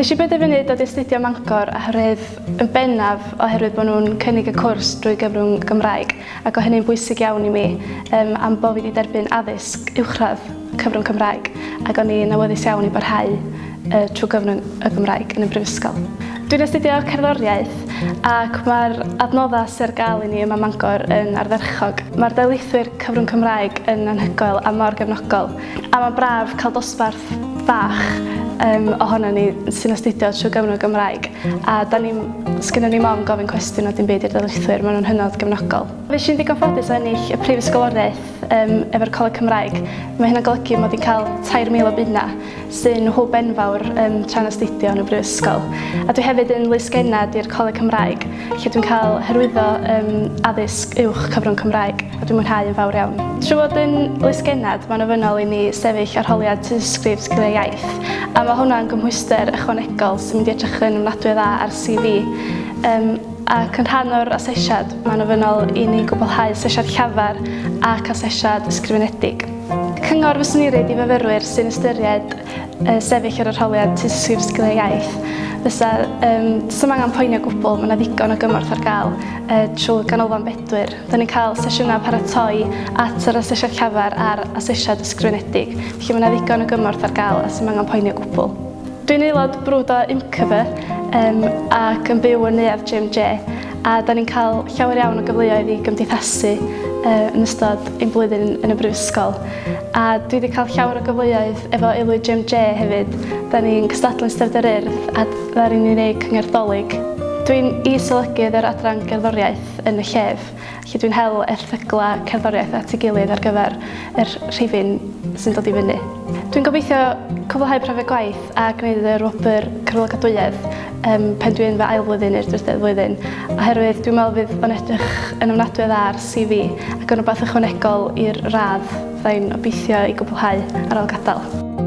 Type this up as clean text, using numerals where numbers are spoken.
Nes i benderfynu dod i astudio ym Mangor oherwydd yn bennaf oherwydd bod nhw'n cynnig y cwrs drwy gyfrwng Gymraeg ac o hynny'n bwysig iawn i mi um, am bo fi wedi derbyn addysg uwchradd cyfrwng Cymraeg ac o'n i'n awyddus iawn i barhau uh, trwy gyfrwng y Gymraeg yn y brifysgol. Dwi'n astudio cerddoriaeth ac mae'r adnoddau sydd ar gael i ni yma Mangor yn ardderchog. Mae'r darlithwyr cyfrwng Cymraeg yn anhygoel a mor gefnogol a mae'n braf cael dosbarth fach um, ohono ni sy'n astudio trwy gyfrwng y Gymraeg a da ni, sgynnon ni mom gofyn cwestiwn o dim byd i'r darlithwyr, maen nhw'n hynod gefnogol. Fes i'n ddigon ffodus o ennill y Prif Ysgoloriaeth um, efo'r Coleg Cymraeg. Mae hynna'n golygu mod i'n cael 3,000 o bunna sy'n hwb enfawr um, tra'n astudio yn y brifysgol. A dwi hefyd yn lysgennad i'r Coleg Cymraeg, lle dwi'n cael hyrwyddo um, addysg uwch cyfrwng Cymraeg, a dwi'n mwynhau yn fawr iawn. Trwy fod yn lysgennad, mae'n ofynnol i ni sefyll arholiad tystysgrif sgiliau iaith, a mae hwnna'n gymhwyster ychwanegol sy'n mynd i edrych yn ofnadwy o dda ar CV. Um, ac yn rhan o'r asesiad, mae'n ofynnol i ni gwblhau asesiad llafar ac asesiad ysgrifenedig. Cyngor fyswn i roid i fyfyrwyr sy'n ystyried sefyll yr arholiad Tystysgrif Sgiliau Iaith fysa um, does dim angen poeni o gwbl, mae yna ddigon o gymorth ar gael uh, trwy Ganolfan Bedwyr. Da ni'n cael sesiynau paratoi at yr asesiad llafar a'r asesiad ysgrifenedig, felly mae yna ddigon o gymorth ar gael a sy'n angen poeni o gwbl. Dwi'n aelod brwd o UMCB um, ac yn byw yn Neuadd JMJ a da ni'n cael llawer iawn o gyfleoedd i gymdeithasu uh, yn ystod ein blwyddyn yn y brifysgol. A dwi wedi cael llawer o gyfleoedd efo Aelwyd JMJ hefyd. Da ni'n cystadlu yn Steddfod yr Urdd a ddaru ni wneud cyngerdd Dolig. Dwi'n is-olygydd yr adran gerddoriaeth yn y Llef, lle dwi'n hel erthyglau cerddoriaeth at ei gilydd ar gyfer yr rhifyn sy'n dod i fyny. Dwi'n gobeithio cwblhau profiad gwaith a gwneud yr wobr cyflogadwyedd um, pen dwi yn fy ail flwyddyn neu'r drydedd flwyddyn, oherwydd dwi'n meddwl fydd o'n edrych yn ofnadwy o dda ar CV ac yn rhywbeth ychwanegol i'r radd fyddai'n obeithio i gwblhau ar ôl gadael.